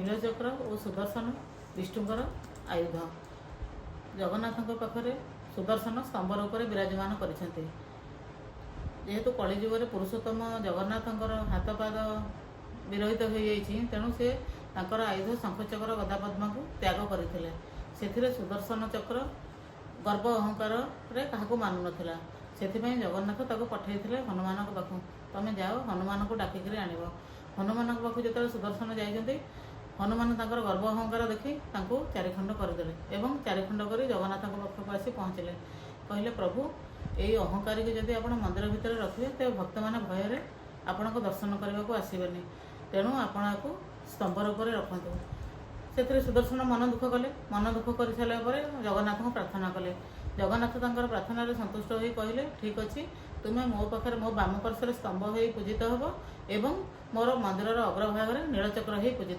ନୀଳଚକ୍ର ଓ ସୁଦର୍ଶନ ବିଷ୍ଣୁଙ୍କର ଆୟୁଧ। ଜଗନ୍ନାଥଙ୍କ ପାଖରେ ସୁଦର୍ଶନ ସ୍ତମ୍ଭ ରୂପରେ ବିରାଜମାନ କରିଛନ୍ତି। ଯେହେତୁ କଳିଯୁଗରେ ପୁରୁଷୋତ୍ତମ ଜଗନ୍ନାଥଙ୍କର ହାତ ପାଦ ବିରହିତ ହୋଇଯାଇଛି, ତେଣୁ ସେ ତାଙ୍କର ଆୟୁଧ ଶଙ୍ଖଚକ୍ର ଗଦାପଦ୍ମକୁ ତ୍ୟାଗ କରିଥିଲେ। ସେଥିରେ ସୁଦର୍ଶନ ଚକ୍ର ଗର୍ବ ଅହଙ୍କାରରେ କାହାକୁ ମାନୁନଥିଲା। ସେଥିପାଇଁ ଜଗନ୍ନାଥ ତାକୁ ପଠାଇଥିଲେ ହନୁମାନଙ୍କ ପାଖକୁ, ତମେ ଯାଅ, ହନୁମାନଙ୍କୁ ଡାକିକିରି ଆଣିବ। ହନୁମାନଙ୍କ ପାଖକୁ ଯେତେବେଳେ ସୁଦର୍ଶନ ଯାଇଛନ୍ତି, ହନୁମାନ ତାଙ୍କର ଗର୍ବ ଅହଙ୍କାର ଦେଖି ତାଙ୍କୁ ଚାରିଖଣ୍ଡ କରିଦେଲେ ଏବଂ ଚାରିଖଣ୍ଡ କରି ଜଗନ୍ନାଥଙ୍କ ପାଖକୁ ଆସି ପହଞ୍ଚିଲେ। କହିଲେ, ପ୍ରଭୁ, ଏଇ ଅହଙ୍କାରୀକୁ ଯଦି ଆପଣ ମନ୍ଦିର ଭିତରେ ରଖିବେ, ତେବେ ଭକ୍ତମାନେ ଭୟରେ ଆପଣଙ୍କ ଦର୍ଶନ କରିବାକୁ ଆସିବେନି। ତେଣୁ ଆପଣ ଆକୁ ସ୍ତମ୍ଭ ରୂପରେ ରଖନ୍ତୁ। ସେଥିରେ ସୁଦର୍ଶନ ମନ ଦୁଃଖ କଲେ। ମନ ଦୁଃଖ କରିସାରିଲା ପରେ ଜଗନ୍ନାଥଙ୍କୁ ପ୍ରାର୍ଥନା କଲେ। ଜଗନ୍ନାଥ ତାଙ୍କର ପ୍ରାର୍ଥନାରେ ସନ୍ତୁଷ୍ଟ ହୋଇ କହିଲେ, ଠିକ୍ ଅଛି, ତୁମେ ମୋ ପାଖରେ ମୋ ବାମ ପାର୍ଶ୍ୱରେ ସ୍ତମ୍ଭ ହୋଇ ପୂଜିତ ହେବ ଏବଂ ମୋର ମନ୍ଦିରର ଅଗ୍ରଭାଗରେ ନୀଳଚକ୍ର ହୋଇ ପୂଜିତ